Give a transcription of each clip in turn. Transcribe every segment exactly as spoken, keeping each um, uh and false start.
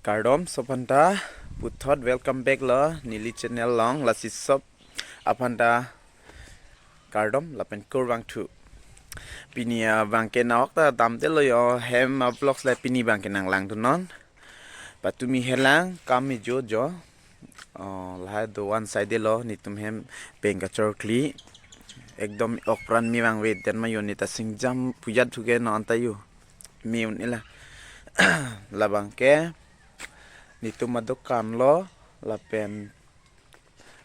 Kardom sob aphanta, puthot welcome back lo neli channel along. Lasi sob aphanta kardom lapen kurvangthu. Pini abangke nahok ta damde lo yo, hem avlogs le pini abangke nanglangdunnon. Patumi helang kam ijo jo. Oh, lahai do one side lo, netum hem pen kachorkli. Ekdom okpran me vangve den ma yo, neta singjam pujat thuke non ta yo. Me un-ela. Labangke netum adokan lo, lapen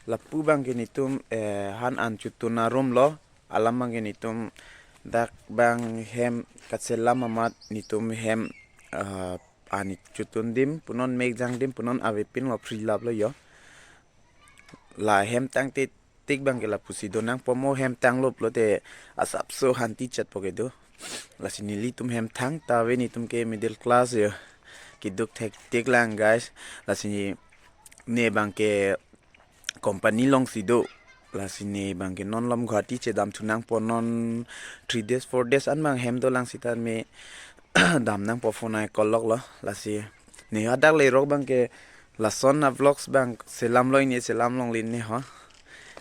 lapu abangke netum, eh, han an chotun arum lo, alam abangke netum dak abang hem kachelam amat netum hem, ah, ani chotun adim punon, mek jang adim punon avepin lo, phri lap lo yo. La hem tangte tik abangke lapusi do nangpo, mo hem tanglo pulote asapso hanti chatpo kedo. Lasi nelitum hem thangta ave, netum ke middle class yo. Keduk thektik lang guys. Lasi ne abangke company alongsi do. Lasi ne abangke non malom Guwahati chedamthu nangpo, non three days, four days an abang hem dolang seta me dam nangpo, phone ai call lok lo. Lasi ne hadak lerok abangke lason avlogs abang chelam lo, ne chelam longle ne ho.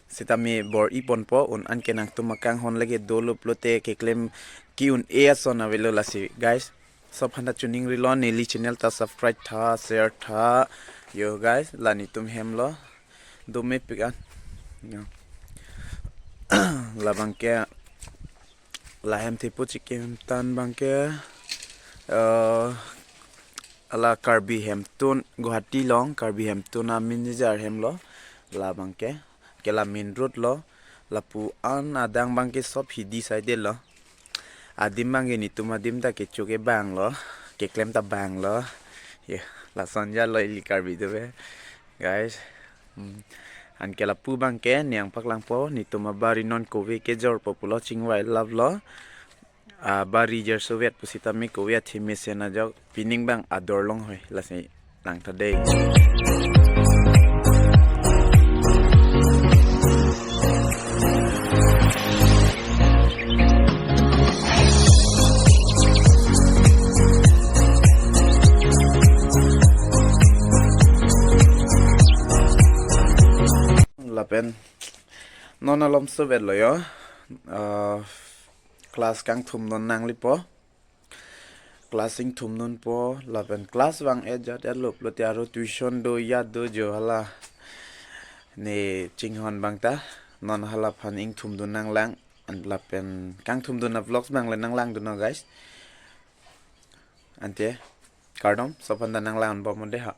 Seta me bor-i ponpo, un anke nangtum akanghon lake dolo pulote keklem ke-un-e ason avelo. Lasi guys, sob aphanta choningri lo, neli channel ta subscribe tha, share tha. Yo guys, la netum hem lo. Dome pik an. Yo. Labangke la hem thepo chikim tan abangke, eh, ala Karbi Hemtun, Guwahati along Karbi Hemtun a manager hem lo. Labangke ke la main road lo. Lapu an adang abangke sob hidi side lo. Adim abangke netum adim ta kecho ke bang lo, keklem ta bang lo. Ye, lason ja lo ili Karbi do be, guys. Hmm. Anke lapu abangke ne nangpaklangpo, netum abari non kove kejorpo pulo, chingvai lap lo. Abari jerso vet pusita me kove athe mesen ajok, pining abang ador longhoi, lasi langtha dei. Lapen non malom sob et lo yo. Ah, class kangthum non nanglepo. Class ingthum nonpo, lapen class vang-et jat-et lo pulote aro tuition do, ya do jo hala. Ne chinghon abang ta, non hala aphan ingthumdun nanglang, an lapen kangthumdun avlogs abang le nanglangdunnon guys. Ante, kardom, sob aphanta nanglang bomnon de ha.